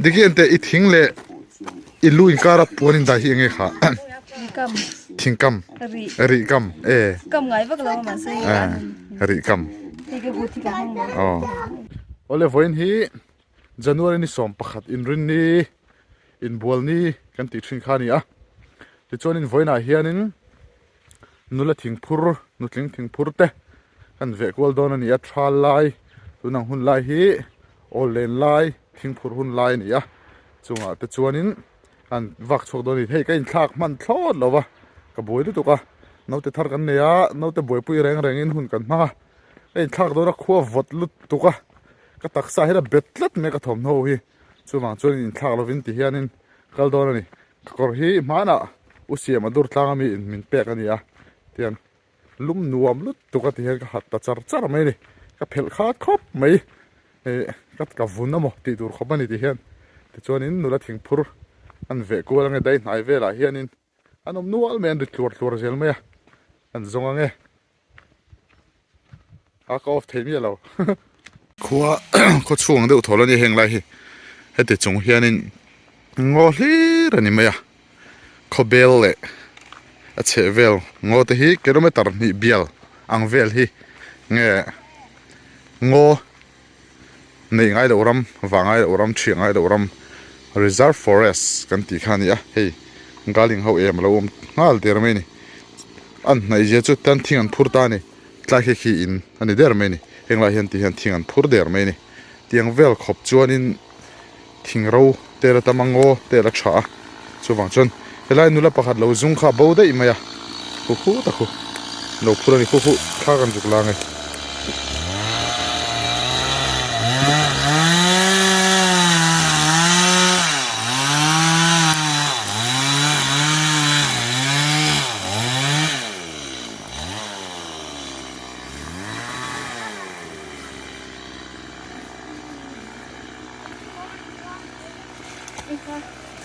Diki ente i thing leh i lu inkara puan in dai hi enge kha? Thingkam. Thingkam. Rih. Rih kam e. Kam ngai vak lo ma se. Rih kam. Hei ka bu thi ka hmang lo. Aw. Awle vawiin hi January ni 11 inrin ni inbual ni kan tih thin kha a ni a. Tichuanin vawiinah hianin nula thingphur, nutling thingphur te kan veh kual dawn a ni a, thal lai tun ang hun lai hi awl len lai thingphur hun lai a ni a, chungah te chuanin an vak chhuak dawn a ni, hei ka inthlak hman thlawt lo va, ka buai lutuk a, naute thar kan nei a, naute buaipui reng rengin hun kan hmang a, ka inthlak dawn a khua vawt lutuk a, ka taksa hian a bet tlat mai ka thawmhnaw hi, chuvang chuan inthlak lovin ti hianin kal dawn a ni. Ka kawr hi hmanah u siam a dur tlang ami in min pek a ni a tiang lum nuam lutuk a ti hian ka hat ta char char mai a ni ka phelh khat khawp mai eh ka ka vun amaw tih tur khawp a ni ti hian tichuanin nula thingphur an veh kual ange dai hnai velah hianin an awm nual mai an ri tluar tluar zel mai a an zawng ange. A ka off thei miah lo. Khua khaw chhung ang deuh thawl a ni heng lai hi. Heti chung hianin ngaw hlir a ni mai a. Khawbel leh a chheh vel ngaw te hi kilometer hnih bial ang vel hi nge ngaw Neih ngai loh ram, vah ngai loh ram, thiah ngai loh ram, reserve forest kan tih kha a ni a, hei galing ho em a lo awm nghal der mai a ni. An hnaih zia chu tan thing an phur ta a ni, tlai khi khi in a ni der mai a ni, heng lai hian ti hian thing an phur der mai a ni. Tiang vel khawp chuanin thing ro te la tam a, ngaw te la tha a, chuvang chuan helai nula pakhat lo zung kha a bo daih mai a, hu hu tak hu lo phur a ni, hu hu thla kan zuk la nge.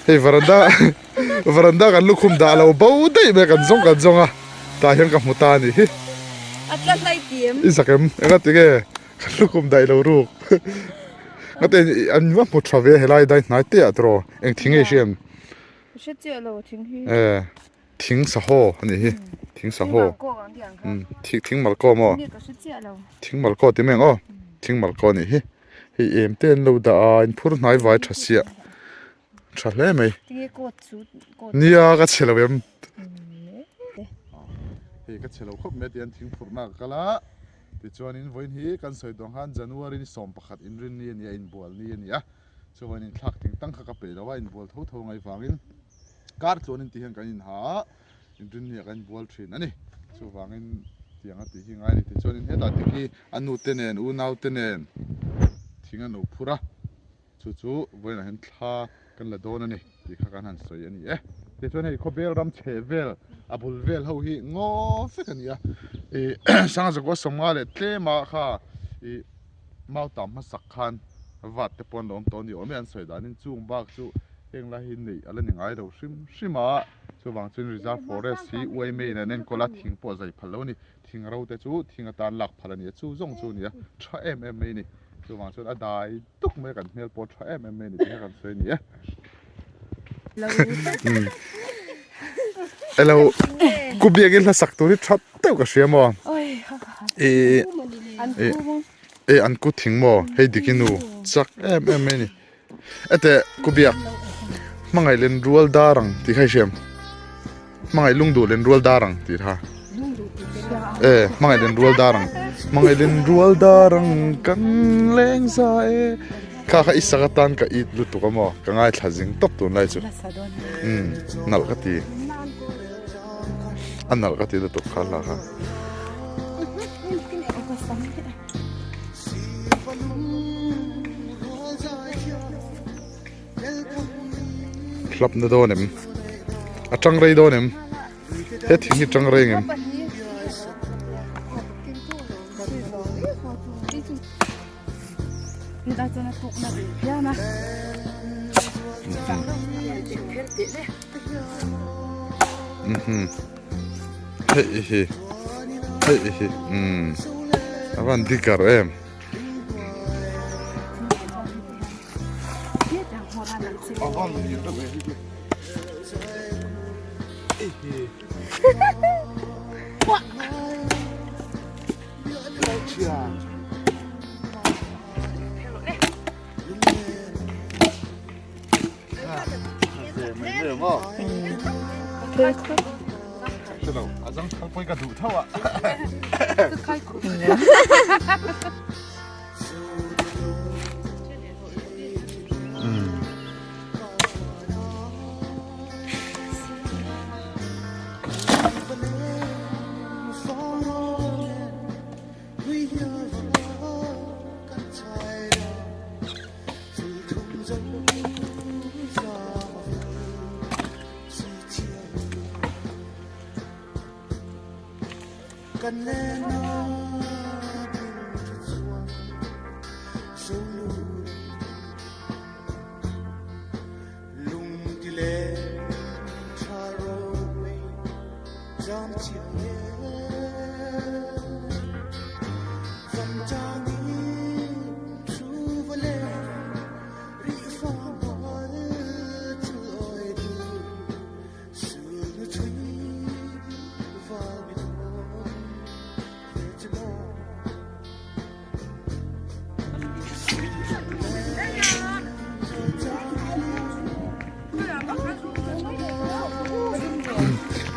Hei varanda varanda kan lukhum dah lo bo daih mai kan zawng kan zawng a tah hian ka hmu ta a nih hi A tla hlai ti em? I zak em? Enga ti nge kan lukhum daih lo ruk Ngate an va hmu tha ve helai dai hnai te ah tiraw eng thing nge i hria em? Ka hre chiah lo thing hi. E thing sahaw a nih hi thing sahaw thing malkaw maw? Thing malkaw ti mai ang aw thing malkaw a nih hi. Hei em te an lo dah a in phur hnai vai tha siah tha hle mai nia ka chhe lo em hei ka chhe lo khawp mai a tihian thing phurhna ka kal a tichuanin vawiin hi kan sawi tawh ang khan January ni 11 inrin ni a ni a inbual ni a ni a chuan inthlak ting tang kha ka peih lo a inbual tho tho ngai vangin kar tluanin ti hian kan inha a. Inrinni ah kan inbual thin a ni. Chuvangin tiang a tih hi ngai a ni. Tichuanin hetah te khi a nu te nen unau te nen thing an lo phur a, chu chu vawiinah hian thla kan la dawn a ni tih kha kan han sawi a ni e. Tichuan hei khawbel ram chheh vel a bul vel ho hi ngaw vek a ni a, ih Sangzakua sawmnga leh tlema kha ih Mautam hmasak khan vat te pawh an lo awm tawh a ni awm e an sawi danin chung bak chu heng lai hi neih a la ni ngai lo hrim hrim a. Chuvang chuan reserve forest hi uaimei in an enkawl a, thing pawh a zai phal lo a ni. Thing ro te chu thing atan lak phal a ni a, chu zawng chu a ni a, tha em em mai a ni. Chuvang chuan a dai tuk mai a, kan hmel pawh tha em em mai a ni tih kha kan sawi a ni e. Elo ku biakin hla sak tur hi tha deuh ka hria maw? I e an ku thing maw? Hei dik i nu chak em em mai a ni. Ete ku biak hmangaih len rual dar ang tih kha i hriam hmangaih lung duh len rual dar ang tih kha e hmangaih len rual dar ang hmangaih len rual dar ang kan leng za e kha kha i sak atan ka it lutuk a maw ka ngaithla zing tawp tun lai chu um nalh ka ti a nalh ka ti lutuk kha hla kha. Hlap na dawn em? A tang rei dawn em? He thing hi tang rei ngem? Mhm. Hei hi. Hei hi. Um. Avan dikar em.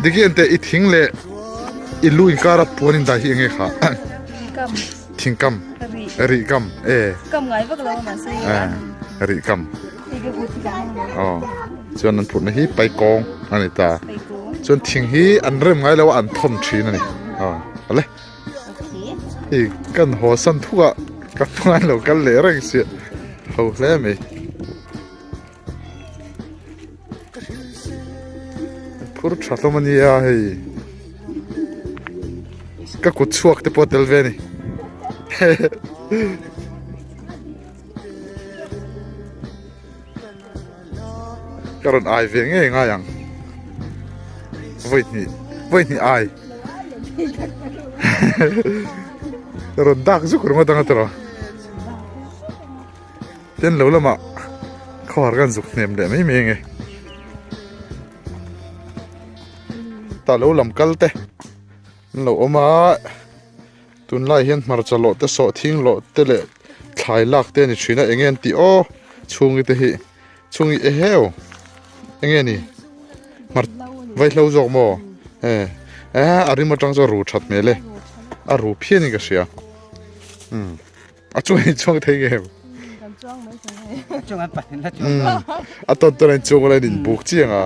Diki ente i thing leh i lu inkara puan in dah hi enge kha thing kam rih kam e kam ngai vak lo ma se rih kam aw chuan an phurhna hi paikawng a ni ta chuan thing hi an rem ngai lo a an thawm thin a ni aw awle hei kan haw san thuk ah ka hnung an lo kal leh reng sia ho hle mai. Phur tha hlawm a nia hei ka kut chhuak te pawh a tel ve a ni. Ka rawn ai ve ngei ngai ang vawi hnih vawi hnih ai ka rawn dak zuk ringawt ang a tiraw tin lo lamah khawhar kan zuk hnem leh mai mai ange tah lo lam kal te an lo awm a. Tunlai hian hmarcha lawh te sawhthing lawh te leh thlai lak te a ni thin a enge an tih aw chhungi te hi chhungi eheu enge ni hmar vaihlo zawk maw e e a rim atang chuan ru that hmel e a ru phian in ka hria umm a chuang in chuang thei nge a tawn tawn a in chuang ula in inbuk chiang a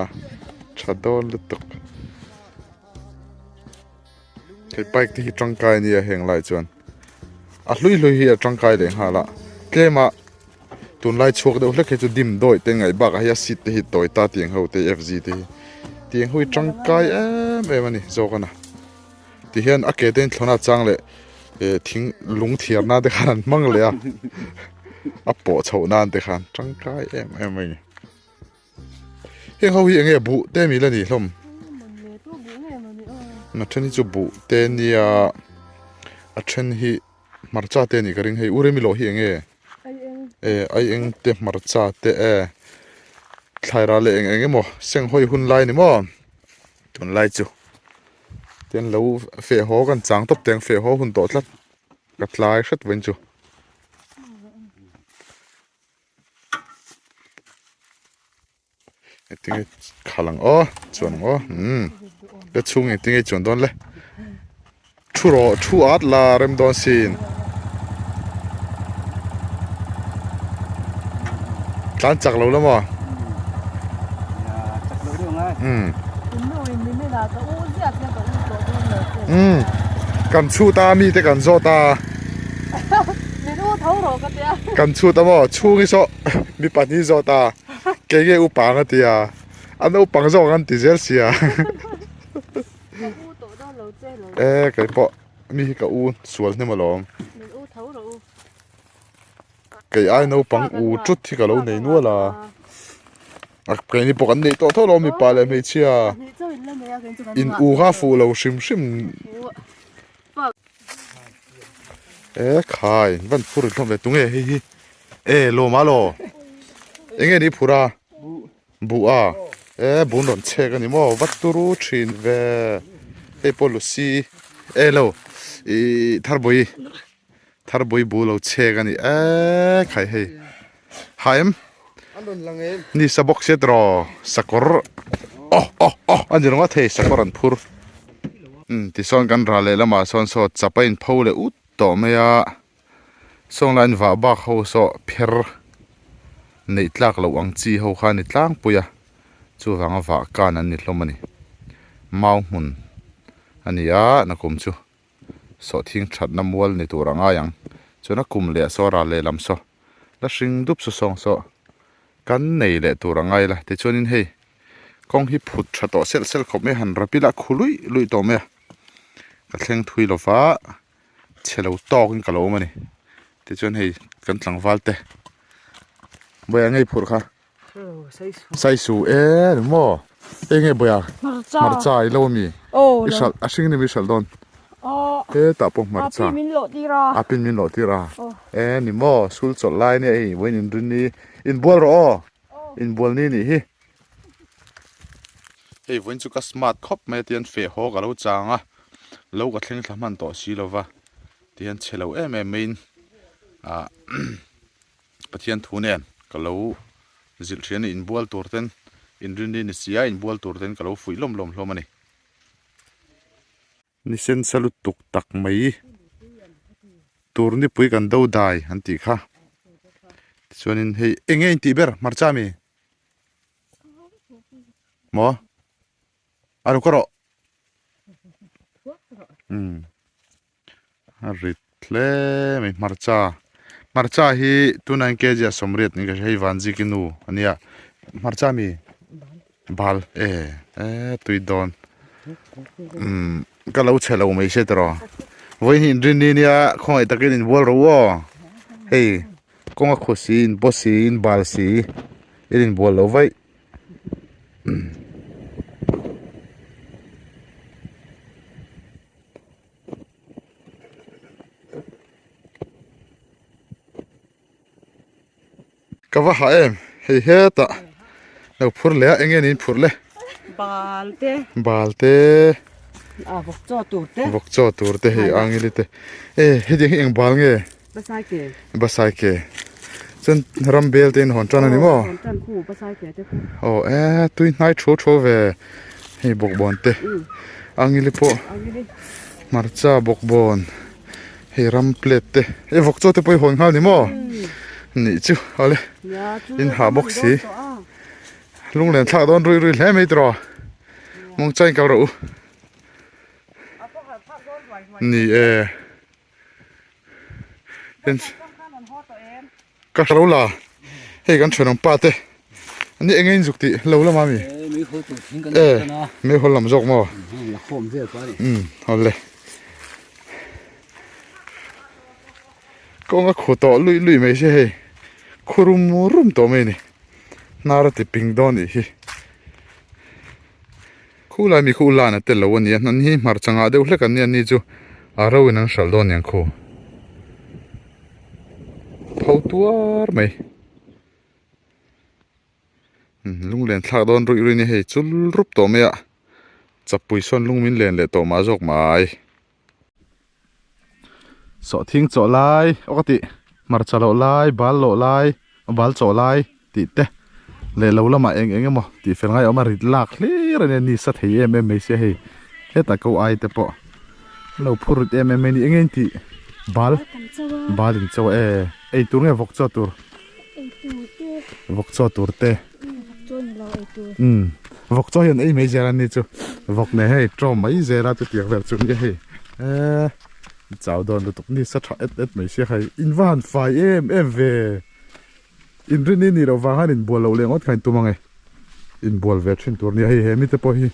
tha dawn lutuk. Hei bike te hi tangkai a nia heng lai chuan a hlui hlui hi a tangkai leh nghal a tlem a tunlai chhuak deuh hlek hi chu dim dawi te ngaih bakah hian a seat te hi tawi ta tiang ho te F G te hi tiang ho hi tangkai em em a ni zawk a na tihian a ke te in thlawna chang leh eh thing lung thiar nan te khan an hmang leh a a pawh chhoh nan te khan tangkai em em a ni. Heng ho hi enge buh te mi la ni hlawm? A then hi chu buh te nia a then hi hmarcha te anih ka ring hei u remi lawh hi enge e ai eng te hmarcha te e thlai ral leh eng eng emaw senghawi hun lai ni maw tunlai chu tian lo feh haw kan chang tawp teng feh haw hun tawh tlat ka tlai hret vawiin chu. Engtinge khalh ang aw chuan ang aw umm ka chhung engtinge chuan dawn le thu rawh thu at la rem dawn sin tlan chak lo la maw umm umm kan chhut a mite kan zawt a. Kan chhut a maw chhung hi saw mi pahnih zawt a kei nge upang a tia a naupang zawk an ti zel sia e kei pawh mi hi ka u sual hnem alawm kei ai naupang u tut hi ka lo nei nual a a keini pawh kan neih tawh tho alawm mipa leh hmeichhia in u kha fuh lo hrim hrim. E khai van phur hlawm ve tunge hei hi e lawm a law. Enge ni phur a? Buh a? E bun rawn chhek a ni maw? Va turu thin ve. Hei pawh Lucy e lo ih Tharbawi Tharbawi bu lo chhek a ni e khai hei. Ha em? Ni sa bawk sia tiraw sakawr aw aw aw a ni ringawt hei sakawr an phur. Umm tisawn kan ral leh lamah sawn saw chap a inpho leh ut tawh mai a. Sawng lain vah bak ho saw pher neih tlak loh ang chi ho kha a ni tlangpui a, chuvanga vah kan an ni hlawm a ni. Mau hmun a ni a, nakum chu sawhthing thatna mual ni tur a ngai ang. Chuan a kum leh saw ral lehlam saw la hring dup saw sawng saw kan nei leh tur a ngai la. Tichuanin hei kawng hi phut tha tawh selh selh khawp mai a, han rap ila a khu luih luih tawh mai a, ka thleng thui lo va. Chhe lo tawkin ka lo awm a ni. Tichuan hei kan tlangval te Bawia ngei phurh kha Saisu e ni maw Hei nge Bawia Hmarcha i lo ami I hralh a hring ni mi hralh dawn Hetah pawh hmarcha A pin min lawh tir a A pin min lawh tir a E ni maw sul chawlh lai nia hei vawiin inrin ni inbual rawh aw inbual ni nih hi. Hei vawiin chu ka smart khawp mai a tihian feh haw ka lo chang a, lo ka thleng thla hman tawh si lova tihian chhe lo em em maiin ah Pathian thu nen ka lo zilh thian a ni inbual tur ten inrinni ni si a inbual tur ten ka lo fuih lawm lawm hlawm a ni. Ni sensa lutuk tak mai tur nipui kan do dai an tih kha tichuanin hei eng nge intih ber hmarcha mi? Maw? A ru ka rawh. Umm. A rit hle mai hmarcha. Hmarcha hi tunah hian kg ah sawmriat niin ka hria hei Vanziki nu a nia. Hmarcha mi? Bal e e tui dawn. Umm ka lo chhe lo mai se tiraw. Vawiin hi inrinni nia khawngaih takin inbual rawh u aw. Hei. Kawng a khaw si in paw si in bal si in inbual lo vaih. Ka va hah em hei hetah lo phur leh a eng nge niin phurh le bal te bal te a vawk chaw tur te vawk chaw tur te hei angili te e hetiang hi eng bal nge basai ke basai ke chuan ram bel te in hawn tan ani maw hawn tan khu basai ke te khu aw e tui hnai thu thu ve hei bawkbawn te angili pawh angili hmarcha bawkbawn Hei ram plate te hei vawk chaw te pawh i hawn nghal ni maw nih chu awle in ha bawk si lunglen thlak dawn rui rui hle mai tiraw mawngcha in kal rawh u ni e Ka hre lo la, hei kan thenawm pa te ani eng in zuk tih lo lama mi? E, meihawl lam zawk maw? Umm, awle. Kawng a khu tawh luih luih mai se hei, khu rum rum tawh mai a ni. Hnar a ti ping dawn nih hi. Khu lai mi khu lan a tel lo a ni a, hnan hi hmarcha ngah deuh hlek an nia ni chu a ro in an hralh dawn niang khu. Pho tuar mai. Lunglen thlak dawn ruih ruih ni hei chul rup tawh mai a, chapui sawn lung min len leh tawh mah zawk mai. Sawhthing chawh lai aw ka tih hmarcha loh lai bal loh lai bal chawh lai tih te leh lo lamah eng eng emaw tih fel ngai a awm a rit lak hlir a nia ni sa thei em em mai sia hei hetah ko ai te pawh a lo phur rit em em mai a ni eng nge tih bal bal in chaw e ei tur nge vawk chaw tur Vawk chaw tur te. Umm vawk chaw hian ei mai zel a ni chu vawk nen hei tawm mai zel a chutiang vel chu nia hei eee chau dawn lutuk ni sa tha et et mai sia hei in va han fai em em ve inrin i nih loh vang hian inbual loh leh ngawt kha in tum ang e inbual ve thin tur nia hei he mite pawh hi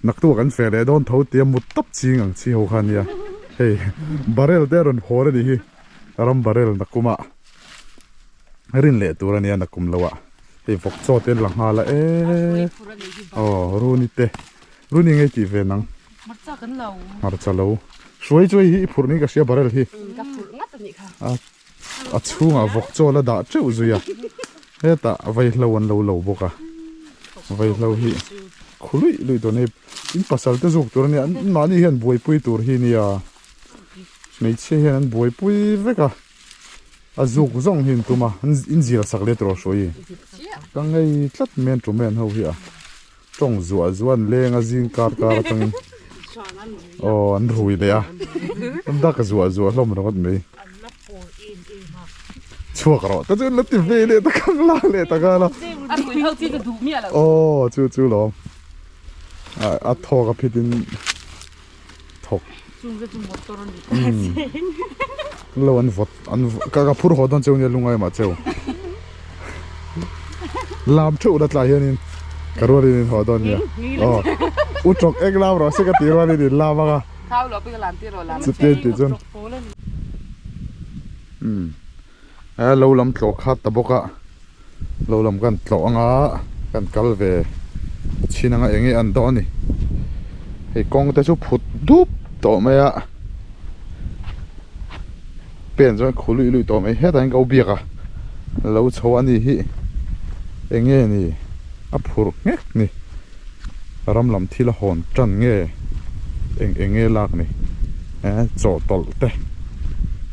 naktuk an feh leh dawn tho tia mut tawp ching ang chi ho kha nia hei barrel te a rawn hawn a nih hi ram barrel nakumah. Rin leh tur a nia nakum lo ah hei vawk chaw te an la nghal a eee aw runi te runi ngei tih ve nang hmarcha kan lo hmarcha lo hruai chu hei hi i phurh niin ka hria barrel hi ka phurh ngat a nih kha a chhungah vawk chaw la dah teuh zui a. Hetah vaihlo an lo lo bawk a, vaihlo hi khu luih luih dawn hei in pasal te zuk tur a nia an mahni hian buaipui tur hi nia hmeichhia hian an buaipui vek a a zuk zawng hi an tum a in zir sak leh tur a hruai ka ngei tlat mai an tum mai an ho hi a tawng zuah zuah an leng a zing kar kar atangin aw an rui leh a an dak zuah zuah hlawm ringawt mai chhuak rawh ta chu an la ti ve leh ta kang la leh ta nghal a aw chu chu lawm a thawk a phit in thawk lo an vawt an ka ka phur haw dawn cheu nia lungai mah cheu lam theuh la tlai hianin ka rualin in haw dawn nia aw u tawk eng lam rawh se ka tih rualin in lam anga chuti an tih chuan umm a lo lam tlawh khat ta bawk a lo lam kan tlawh anga kan kal ve chhin anga eng nge an dawn a ni hei kawng te chu phut dup tawh mai a pen chuan khu luih luih tawh mai hetah hian ka u biak a lo chho a ni hi eng nge ni a phurh nghek ni ram lam thil a hawn tan nge eng eng nge lak ni eh chawhtawlh te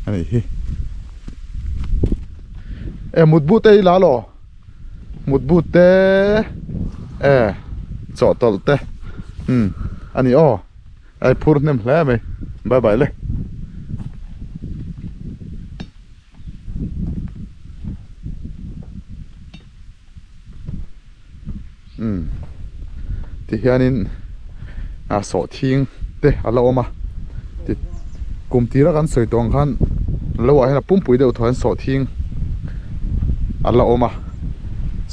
a nih hi. E mutbu te i la lo mutbu te e chawhtawlh te umm a ni aw a i phur hnem hle mai bye bye le. Umm tihianin ah sawhthing te a la awm a ti kum tira kan sawi tawh ang khan lo ah hian a pumpui deuh thaw hian sawhthing a la awm a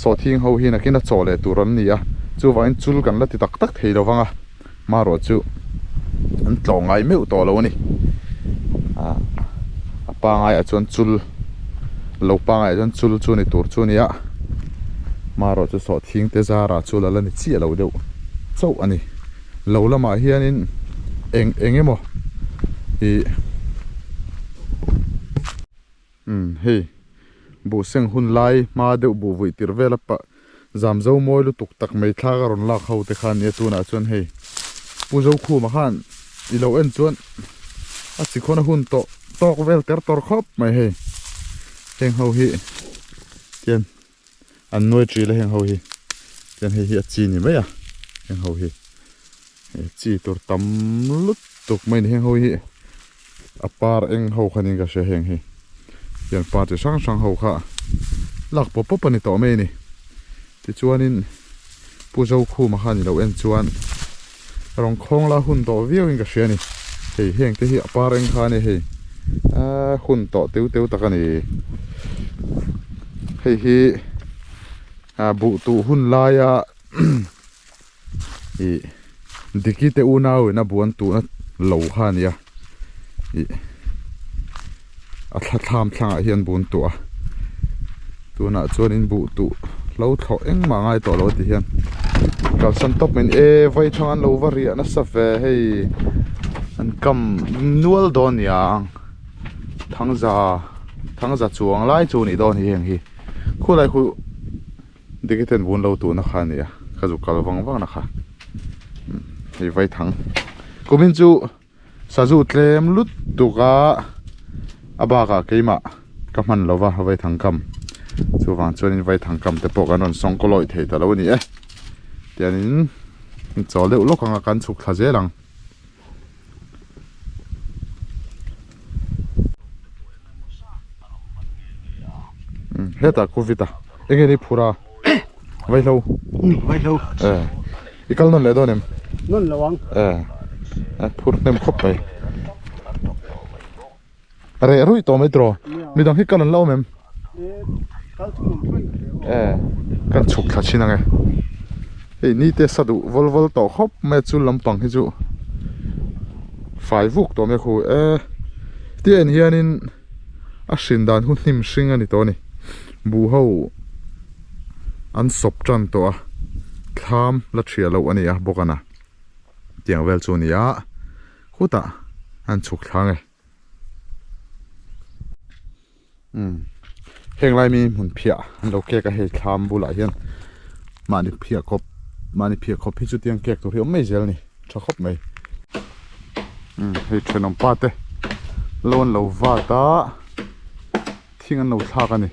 sawhthing ho hi nakin a chaw leh tur an ni a chuvangin chul kan la ti tak tak thei lo vang a hmarawh chu an tlawh ngai meuh tawh lo a ni ah a pangaiah chuan chul lo pangaiah chuan chul chu ni tur chu a ni a hmarawh chu sawhthing te zarah chul a la ni chiah lo deuh chauh a ni lo lamah hianin eng eng emaw ih. Umm hei buh seng hun lai hma deuh buh vui tirh vel a pah zam zo mawi lutuk tak mai thlak a rawn lak ho te kha nia tunah chuan hei Pu Zokhuma khan i lo en chuan a chi khawn a hun tawh tawk vel ter tawr khawp mai hei heng ho hi tian an nuai ṭil a heng ho hi tian hei hi a chi ni mai a heng ho hi hei chi tur tam lutuk mai ni heng ho hi. A par eng ho kha niin ka hria heng hi hian par chi hrang hrang ho kha lak pawp pawp a ni tawh mai a ni tichuanin Pu Zokhuma kha ni lo en chuan rawn khawng la hun tawh viau in ka hria a ni hei heng te hi a par eng kha a ni hei ahh hun tawh teu teu tak a ni hei hi ah buh tuh hun laia Ih Diki te unau in a buan tuhna lo kha a nia ih a thla thlam thlangah hian bun tuah a tunah chuan in buh tuh hlo thlawh engmah ngai tawh lo ti hian kalsan tawp mai e vai thang an lo va riah nasa ve hei an kam nual dawn nia thangza thangza chuang lai chu a nih dawn hi heng hi khulai khu. Dikiten vun lo tuhna kha a ni a, ka zuk kal vang vang na kha. Hei vai thang. Kumin chu sazu tlem lut tuk a, a bakah keimah ka hman lo va vai thang kam. Chuvang chuanin vai thang kam te pawh kan rawn sawng kaw lawih thei ta lo a ni e. Tianin chawl deuh lawk anga kan chhuk thla zel ang. Hetah covid a enge ni phur a vaihlo vaihlo eh i kal nawn leh dawn em nawn lo ang eh phur hnem khawp mai reh ruih tawh mai tiraw midang hi kal an la awm em eh kan chhuk thla thin ang e hei ni te sa duh vawl vawl tawh khawp mai a chul lampang hi chu fai vuk tawh mai a khu eh tia en hianin a hrin dan hu hnim hring a ni tawh a ni buh ho an sawp tan tawh a thlam la thiah loh a ni a bawk a na tiang vel chu a ni a khutah an chhuk thla nge. Umm. Heng lai mi hmun phiah an lo kek a hei thlam bulah hian mahni phiah khawp mahni phiah khawp hi chu tiang kek tur hi awm mai zel a ni tha khawp mai. Umm hei thenawm pa te lo an lo vat a thing an lo thlak a ni.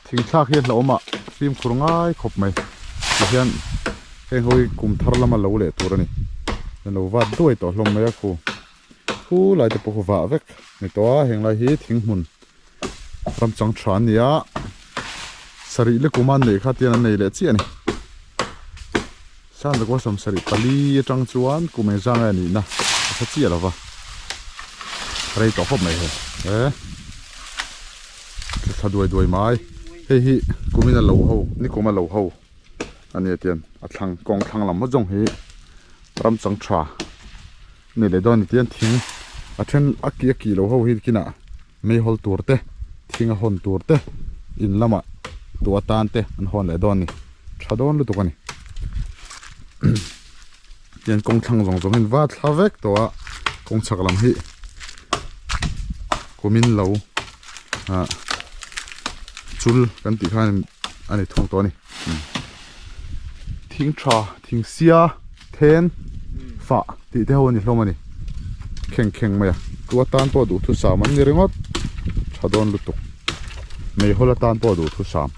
Thing thlak hi a hlauhawm ah fimkhur ngai khawp mai tihian heng ho hi kum thar lama lo leh tur a ni an lo vat duai tawh hlawm mai a khu khu lai te pawh khu vah vek ni tawh a heng lai hi thing hmun ram chang tha an ni a sarih le kum a an neih kha tian an nei leh chiah a ni Sandakua sawmsarih pali atang chuan kum engzang nge a nihna a hre chiah lova rei tawh khawp mai hei he. Thla duai duai mai hei hi kumin a lo ho nikum a lo ho a nia tian a thlang kawng thlang lam hawt zawng hi ram chang tha ni leh dawn a ni tian thing a then a ki a kih lo ho hi kinah meihawl tur te thing a hawn tur te in lamah duh atan te an hawn leh dawn a ni tha dawn lutuk a ni tian kawng thlang zawng zawng in va thla vek tawh a kawng chhak lam hi kumin lo ah chul kan tih khan a ni thung tawh a ni thing tha thing sia then fah tih te ho a ni hlawm a ni kheng kheng mai a tu atan pawh duhthusam an ni ringawt tha dawn lutuk meihawl atan pawh duhthusam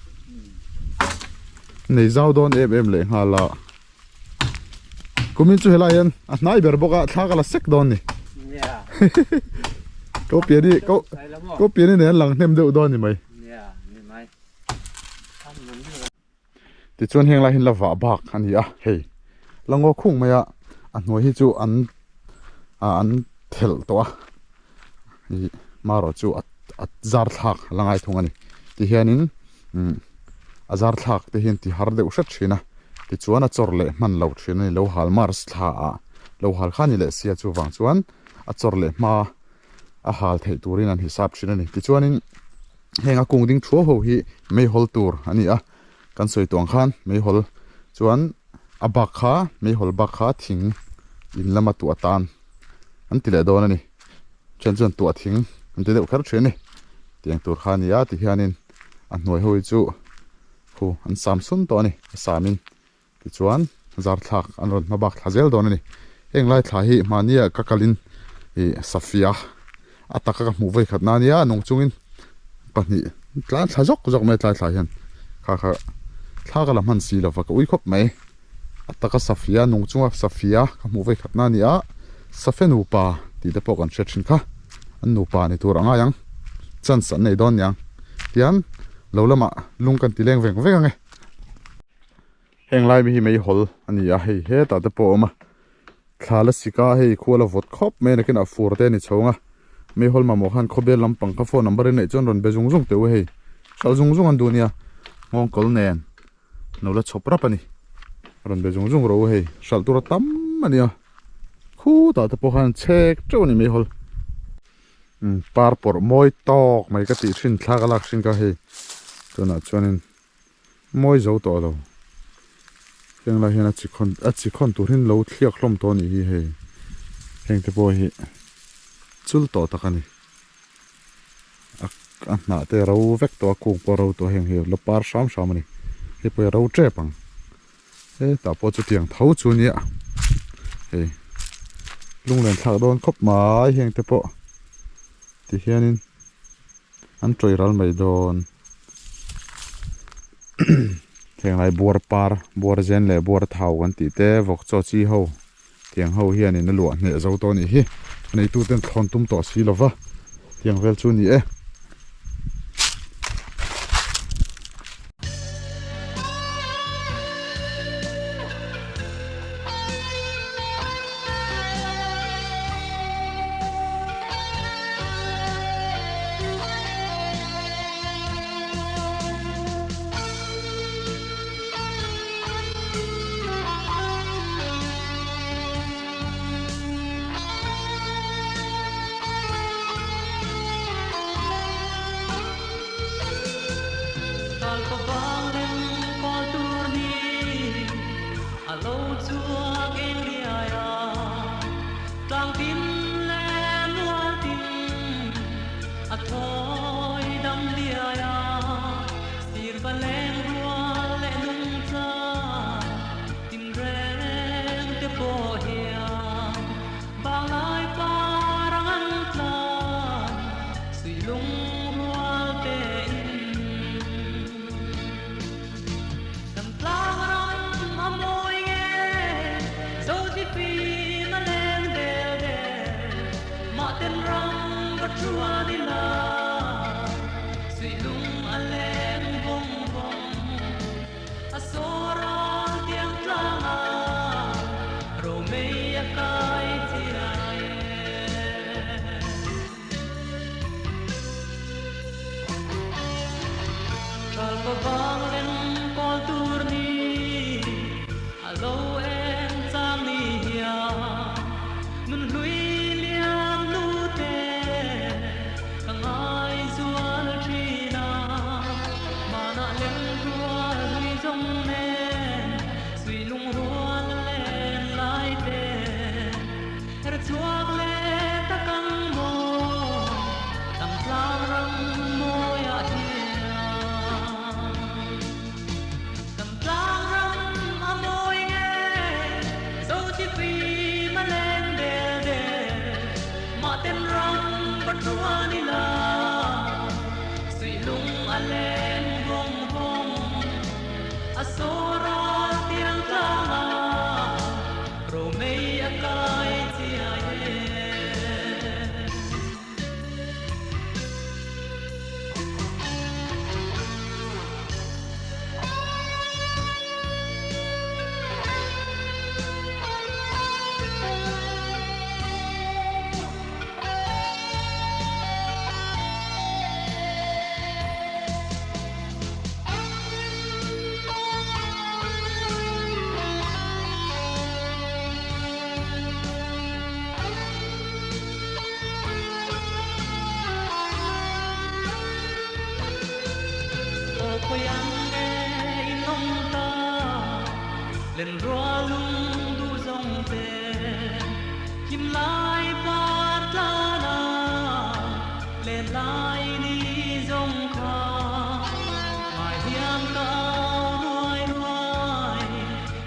nei zau dawn em em leh nghal a. Kumin chu helai hian a hnai ber bawk a thla ka la sek dawn ni. Ko piani ko ko piani nen lang hnem deuh dawn ni mai. Tichuan heng lai hian la vah bak a ni a hei la ngaw khung mai a a hnuai hi chu an an thelh tawh a ih marawh chu a a zar thlak la ngai thung a ni tihianin umm a zar thlak te hian ti har deuh hret thin a tichuan a chawr leh hman lo thin a ni lo hal mars thla ah lo hal kha a ni leh sia chuvang chuan a chawr leh hma a hal theih turin an hisap thin a ni tichuanin heng a kung ding thuau ho hi meihawl tur a ni a kan sawi tawh ang khan meihawl chuan a bak kha meihawl bak kha thing in lama tuah tan an ti leh dawn a ni then chuan tuah thing an ti deuh kher thin a ni tiang tur kha a ni a tihianin a hnuai ho hi chu khu an sam sun tawh a ni a samin tichuan zar thlak an rawn hma bak thla zel dawn a ni heng lai thla hi mahnia ka kalin ih safia a taka ka hmuh vei khat na ania nung chungin pahnih tlan thla zawk zawk mai a tlai thla hian kha kha thla ka la hman si lova ka ui khawp mai. A taka Safia nung chunga Safia ka hmuh vei khatna a ni a, Safe nupa tih te pawh kan hriat thin kha, an nupa ni tur a ngai ang, chance an nei dawn niang tian lo lamah lung kan ti leng veng veng ang e. Heng lai mi hi meihawl a ni a, hei hetah te pawh a awm a, thla la sik a, hei khua la vawt khawp mai a nakinah fur te a ni chho ang a, meihawl mamawh khan khawbel lampang kha phone number in neih chuan rawn be zung zung teh u hei, hralh zung zung an duh nia, nghawngkawl nen. No la chhawp rap a ni rawn be zung zung rawh u hei hralh tur a tam a nia khutah te pawh khan chhek teuh a ni mai hawl umm par pawrh mawi tawk mai ka tih thin thla ka lak hrin kha hei tunah chuanin mawi zo tawh lo heng lai hian a chi khawn a chi khawn tur hi an lo thliak hlawm tawh a nih hi hei heng te pawh hi chul tawh tak a ni. A hnah te ro vek tawh a kung pawh a ro tawh a heng hi la par hram hram a ni hei pawh hi a ro tep ang hetah pawh chutiang tho chu a nia hei lunglen thlak dawn khawp mai heng te pawh ti hianin an tawih ral mai dawn heng lai buar par buar zen leh buar thau kan tih te vawk chaw chi ho. Tiang ho hianin a luah hneh zo tawh a nih hi. A neituten thlawn tum tawh si lova tiang vel chu a ni e.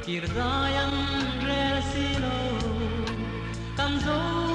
Kir dai ang rel si lo, kan zo.